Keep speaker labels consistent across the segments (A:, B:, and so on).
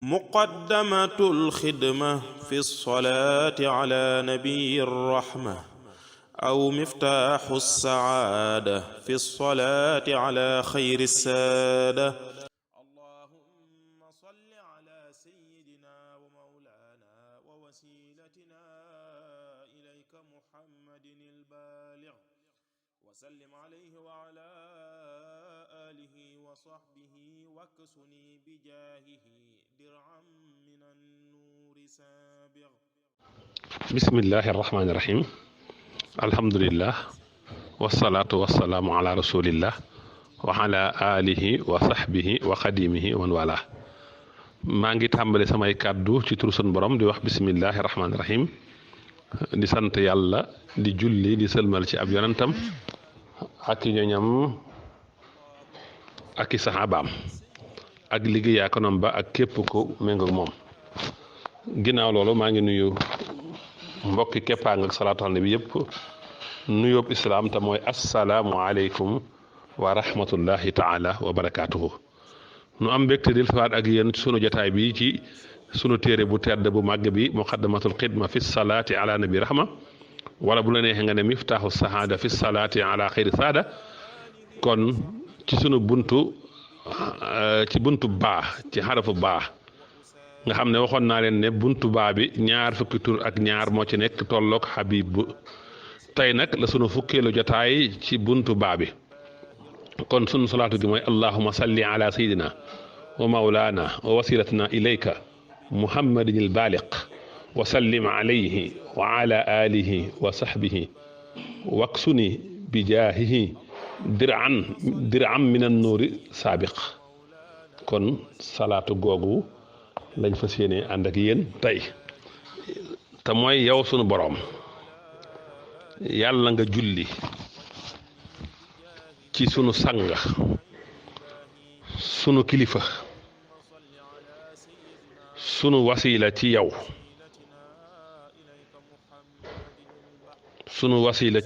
A: muqaddamatul xidma fi salaati ala nabiyi rahma aw miftaaxu sacaada fi salaati ala xayri saada allahumma salli ala sayyidina wa mawlaana wa wasiilatina ilayka muhammadin al-baalig wa sallim alayhi wa ala aalihi wa sahbihi waksuni bijaahihi dir'an min an-nuuri saabigh.
B: bismillahi irrahmani irrahim alhamdulillah wasalaatu wasalaamu ala rasulillah wa ala alihi wa sahbihi wa xadimihi wa man wala. maa ngi tàmbali samay kàddu ci turu sun borom di wax bismillahi irrahmani irrahim di sant yàlla di julli di sëlmal ci ab yonentam ak i ñoñam ak i saxaabaam ak liggéeyaa konam ba ak képp ku méngoog moom. ginnaaw loolu maa ngi nuyu mbokki keppaang ak salaatu ala nabi yëpp nuyóob islaam te mooy assalaamu aleykum wa rahmatullahi taala wa barakaatuhu. nu am mbégte dil faat ak yéen sunu jotaay bi ci sunu téere bu tedd bu màgg bi muqaddamatul xidma fi salaati ala nabi rahma wala bu la neexee nga ne miftaaxu sahaada fi salaati ala xayri saada. kon ci sunu buntu baa ci xarafu baa nga xam ne waxoon naa leen ne buntu baa bi ñaar fukki tur ak ñaar moo ci nekk tolloog Habib tey nag la sunu fukkeelu jotaay ci buntu baa bi. kon sunu salaatu gi mooy allahumma salli ala sayyidina wa mawlaana wa wasilatina ilayka muhammadin il baaliq wa sallim alayhi wa ala alihi wa sahbihi waksuni bi jaahihi dir'an min an-nuuri saabiq. kon salaatu googu lañ fas yéene ànd ak yéen tey te mooy yow sunu boroom yàlla nga julli ci sunu sang sunu kilifa sunu wasiila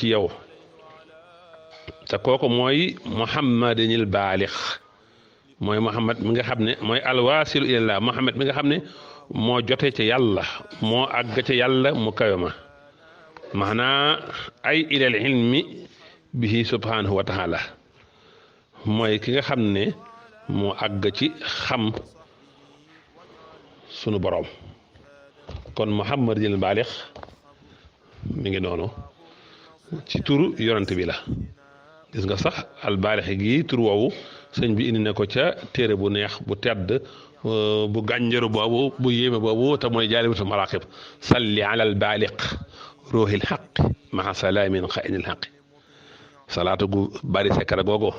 B: ci yow te kooku mooy muhammadinil baalix mooy Muhammad mi nga xam ne mooy alwaasilu ilallah Muhammad mi nga xam ne moo jote ca yàlla moo àgg ca yàlla mu kawe ma maanaa ay ilal ilmi bihi subhanahu wa taala mooy ki nga xam ne moo àgg ci xam sunu boroom. kon Muhammadul baalix mi ngi noonu ci turu yonent bi la. gis nga sax albaalix gi tur woowu sëñ bi indi na ko ca téere bu neex bu tedd bu gànjaru boobu bu yéeme boobu te mooy jaalibatu maraqib salli ala albaalix ruuxil xaq maa salaamin xaynil xaq. salaatu gu bari sekara googu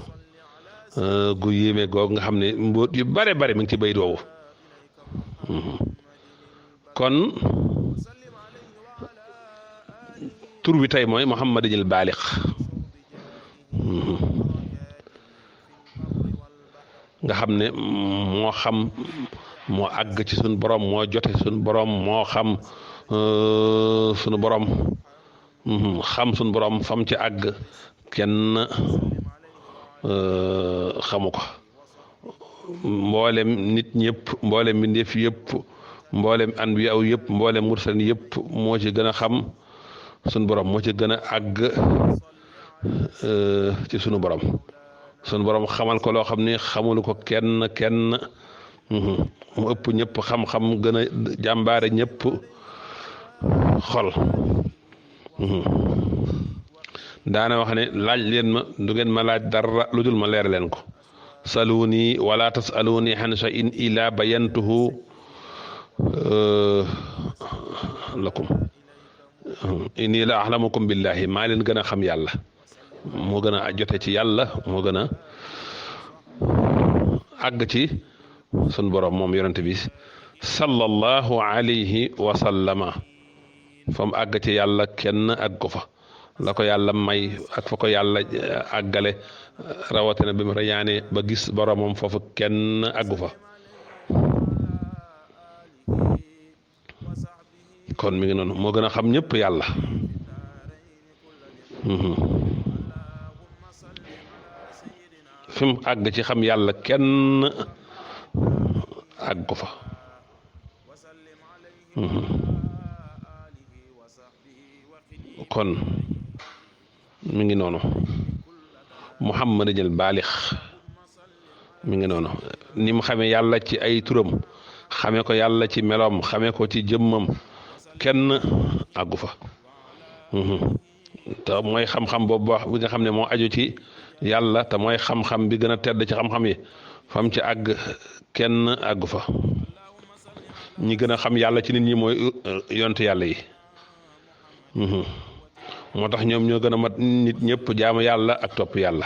B: gu yéeme googu nga xam ne mbóot yu bare bari mi ngi ci bayit woowu. kon tur bi tey mooy muhammadinil baalix nga xam ne moo àgg ci suñu borom moo jote suñu borom moo xam suñu borom xam suñu borom fam ci àgg kenn xamu ko. mboolem nit ñëpp mboolem mbindeef yëpp mboolem anbiyaaw yëpp mboolem mursalin yëpp moo ci gën a xam suñu borom moo ci gën a àgg ci sunu borom xamal ko loo xam ne xamulu ko kenn mu ëpp ñëpp xam-xam gën a jàmbaare ñëpp xol. daana wax ne laaj leen ma du ngeen ma laaj dara lu dul ma leer leen ko. saluni wala tasaluni an shay'in illa bayantuhu lakum inni la ahlamukum billahi maa leen gën a xam yàlla moo gën a jote ci yàlla moo gën a àgg ci sun borom moom yonent bi sallallahu alayhi wa sallama fa mu àgg ci yàlla kenn àgg ko fa la ko yàlla may ak fa ko yàlla àggale rawatina bi mu rañaane ba gis boromam foofu kenn àggu fa. kon mi ngi noonu moo gën a xam ñëpp yàlla. fi mu àgg ci xam yàlla kenn àgg ko fa kon mi ngi noonu muhammadinil baalix mi ngi noonu ni mu xamee yàlla ci ay turam xamee ko yàlla ci meloom xamee ko ci jëmmam kenn àggu fa te mooy xam-xam boobu wax bi nga xam ne moo aju ci yàlla te mooy xam-xam bi gën a tedd ci xam-xam yi fam ci àgg kenn àggu fa ñi gën a xam yàlla ci nit ñi mooy yontu yàlla yi moo tax ñoom ñoo gën a mat nit ñëpp jaamu yàlla ak topp yàlla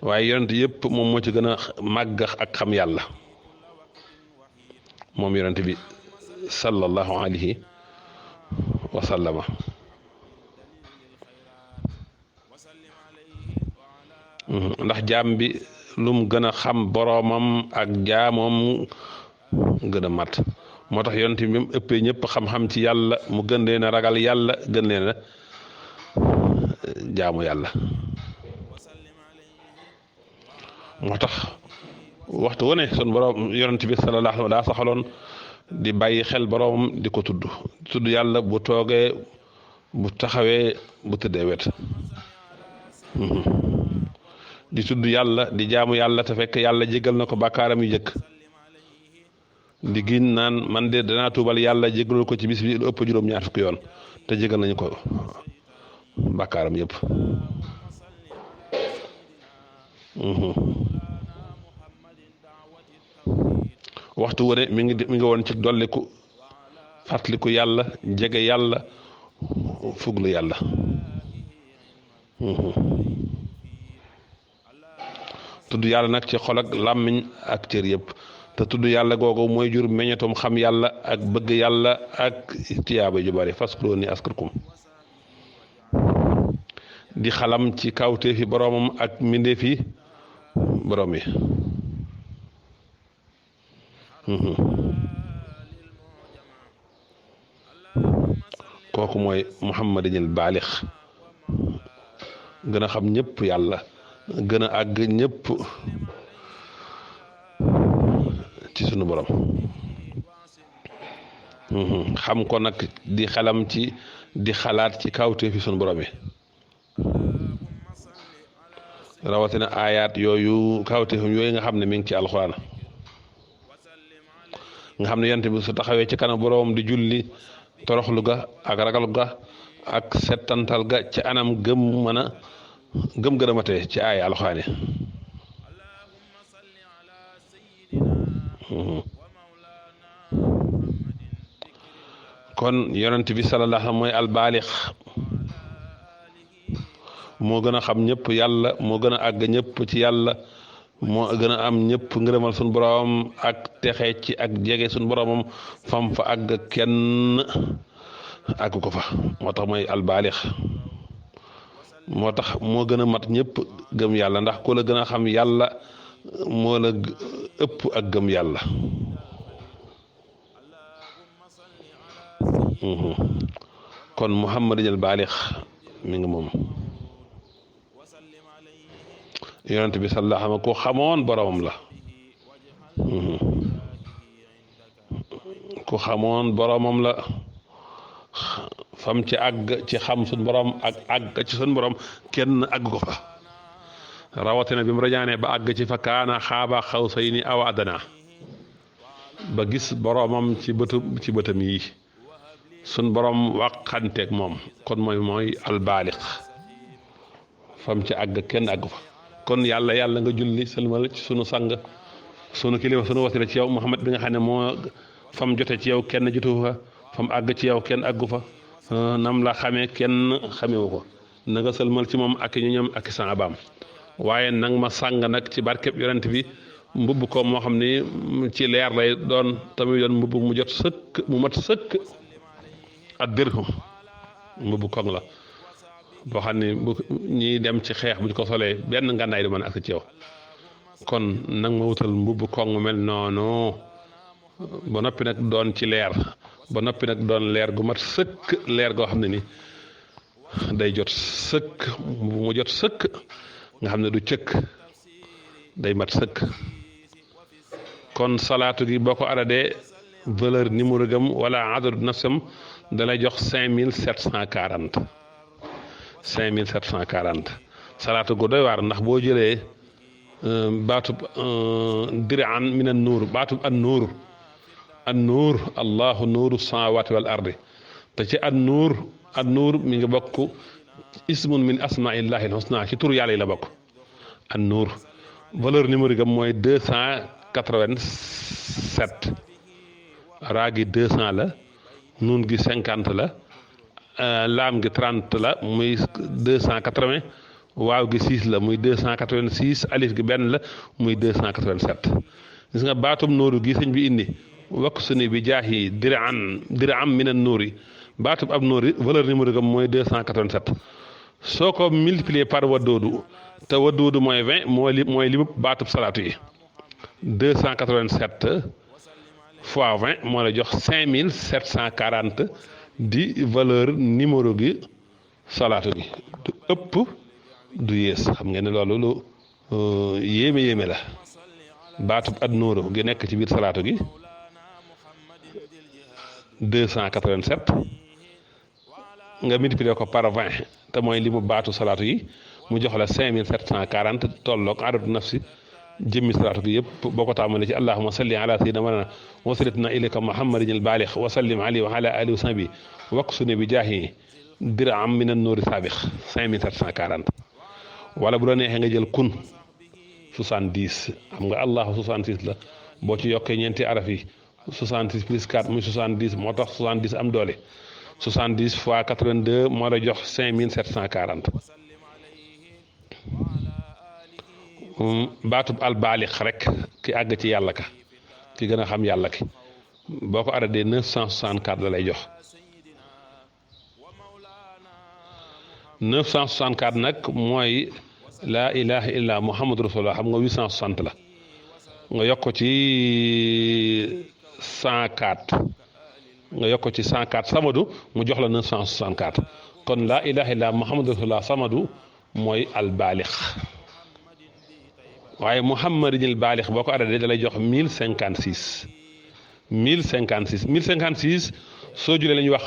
B: waaye yonent yëpp moom moo ci gën a màgg ak xam yàlla moom yonent bi sallallahu alayhi wa sallama ndax jaam bi lum gën a xam boroomam ak jaamoom gën a mat moo tax yonent bi mu ëppee ñëpp xam-xam ci yàlla mu gën leen a ragal yàlla gën leen a jaamu yàlla moo tax waxtu wu ne sun borom yonent bi sallallahu alayhi wa sallam daa saxaloon di bàyyi xel boroomam di ko tudd yàlla bu toogee bu taxawee bu tëddee wet di tudd yàlla di jaamu yàlla te fekk yàlla jégal na ko bàkkaaram yu jëkk di gin naan man de danaa tuubal yàlla jégalul ko ci bis bi lu ëpp juróom-ñaar fukki yoon te jégal nañu ko bàkkaaram yëpp waxtu wu ne mi ngi woon ci dolliku fàttaliku yàlla jege yàlla fuglu yàlla tudd yàlla nag ci xol ak làmmiñ ak cër yëpp te tudd yàlla googu mooy jur meññetum xam yàlla ak bëgg yàlla ak tiyaaba ju bari faskurooni askurkum di xalam ci kawteefi boroomam ak mbindeefi boroom yi kooku mooy muhammadinil baalix gën a xam ñëpp yàlla gën a àgg ñëpp ci sunu borom xam ko nag di xelam ci di xalaat ci kawte fi sunu borom yi rawatina aayaat yooyu kawteefam yooyu nga xam ne mi ngi ci alxuraan nga xam ne yonent bi su taxawee ci kanam boroom di julli toroxlu ga ak ragalu ga ak settantal ga ci anam gëm gën a matee ci aaya alxuraan kon yonent bi sallallahu alayhi wa sallam mooy albaalix moo gën a xam ñëpp yàlla moo gën a àgg ñëpp ci yàlla moo gën a am ñëpp ngërëmal suñu borom ak texe ci ak jege suñu boromam fam fa àgg kenn àgg ko fa moo tax mooy albaalix moo tax moo gën a mat ñëpp gëm yàlla ndax ku la gën a xam yàlla moo la ëpp ak gëm yàlla kon muhammadinal baalix mi ngi moom yonent bi sallallahu alayhi wa sallam ko xamoon boromam la ku xamoon boromam la fam ci àgg ci xam suñ borom ak àgg ci suñ borom kenn àgg ko fa rawatina bi mu rañaane ba àgg ci fa kaana xaaba xawsayni aw adnaa ba gis boromam ci bëtam yi suñ borom waxanteeg moom kon mooy albaalix fam ci àgg kenn àgg fa kon yàlla nga julli salmal ci sunu sang sunu kilifa sunu wasila ci yow Muhammad bi nga xam ne moo fam jote ci yow kenn jotu fa fam àgg ci yow kenn àggu fa nam la xamee kenn xamewu ko na nga salmal ci moom ak ñu ñoom ak saabaam waaye nang ma sàng nag ci barkeb yonent bi mbubb ko moo xam ni ci leer lay doon tamit doon mbubb mu jot sëkk mu mat sëkk ak dirham mbubb koŋ la boo xam ne bu ñiy dem ci xeex buñ ko solee benn ngànnaay du mën a ak ci yow kon nag ma wutal mbubb koŋ mel noonu ba noppi nag doon ci leer ba noppi nag doon leer gu mat sëkk leer goo xam ne ni day jot sëkk mu jot sëkk nga xam ne du cëkk day mat sëkk kon salaatu gi boo ko aradee valeur numéro gam wala adadu nafsam dalay jox 5740 5740 salaatu gu doy waar ndax boo jëlee baatub dir'an min an nuur baatub an nuur allahu nuuru samawati wal ardi te ci an nuur mi ngi bokk ismun min asmaillahi al husna ci tur yàlla yi la bokk an nuur valeur numéro gam mooy 287 raa gi 200 la nuun gi 50 la laam gi 30 la muy 280 waaw gi 6 la muy 286 alif gi benn la muy 287 gis nga baatum nuuru gi sëñ bi indi wakk suni bi jaahi dir'an min an nuuri baatub ab nuuri valeur numéro gam mooy 287 soo ko multiplier par waddoodu te waddoodu mooy 20 mooy limu baatub salaatu yi 287 fois 20 moo la jox 5740 di valeur numéro gi salaatu gi du ëpp du yées xam ngeen ne loolu lu yéeme la baatub ad nuuru gi nekk ci biir salaatu gi 287 nga multiplier ko par 20 te mooy li mu baatu salaatu yi mu jox la 5740 tolloog adadu nafsi jëmmi salaatu gi yëpp boo ko tàmbalee ci allahumma salli ala sayyidina mawlana wasilatina ilayka muhammadin al baalix wa sallim alayhi wa ala alihi wa sahbi waqsuni bi jaahi dir'am min an nuuri saabix 5740 wala bu la neexee nga jël kun 70 xam nga allahu 66 la boo ci yokkee ñeenti araf yi 66 plus 4 muy 70 moo tax 70 am doole 70 fois 82 moo la jox 5740 baatub albaalix rek ki àgg ci yàlla ka ki gën a xam yàlla ki boo ko arrêté 964 la lay jox 964 nag mooy laa ilaha illa muhammadu rasulullah xam nga 860 la nga yokk ko ci 104 nga yokk ko ci 104 samadu mu jox la 964 kon laa ilaha illa muhammadu rasulullah samadu mooy albaalix waaye muhammadinil baalix boo ko arrêté da lay jox 1056 1056 soo julee la ñuy wax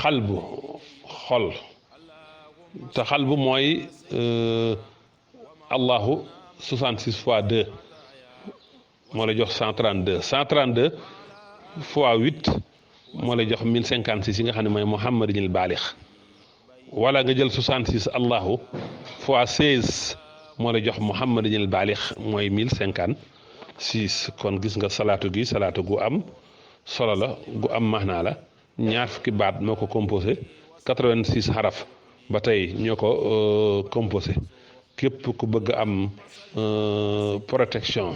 B: xalbu xol te xalbu mooy allahu 66 fois 2 moo la jox 132 132 fois 8 moo la jox 1056 yi nga xam ne mooy muhammadinil baalix wala nga jël 66 allahu fois 16 moo la jox muhammadinil baalix mooy 1056 kon gis nga salaatu gu am solo la gu am maanaa la ñaar fukki baat moo ko composé 86 xaraf ba tey ñoo ko composé képp ku bëgg am protection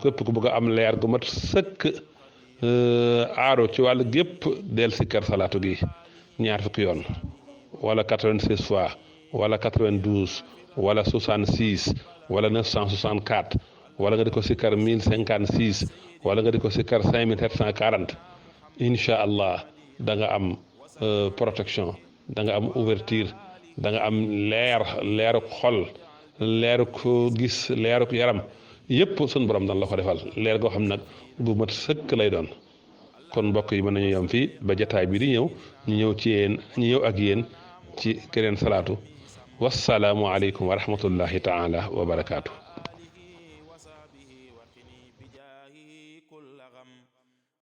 B: képp ku bëgg am leer gu mat sëkk aaro ci wàllu gépp del sikkar salaatu gi ñaar fukki yoon wala 86 fois wala 92 wala 66 wala 964 wala nga di ko sikkar 1056 wala nga di ko sikkar 5740 incha allah da nga am protection da nga am ouverture da nga am leeruk xol leeruk gis leeruk yaram yëpp sun borom dan la ko defal leer goo xam nag bu mat sëkk lay doon kon mbokk yi mën nañu yem fii ba jataay bi di ñëw ñu ñëw ak yéen ci keneen salaatu wassalaamu aleykum wa rahmatullahi taala wa barakaatu.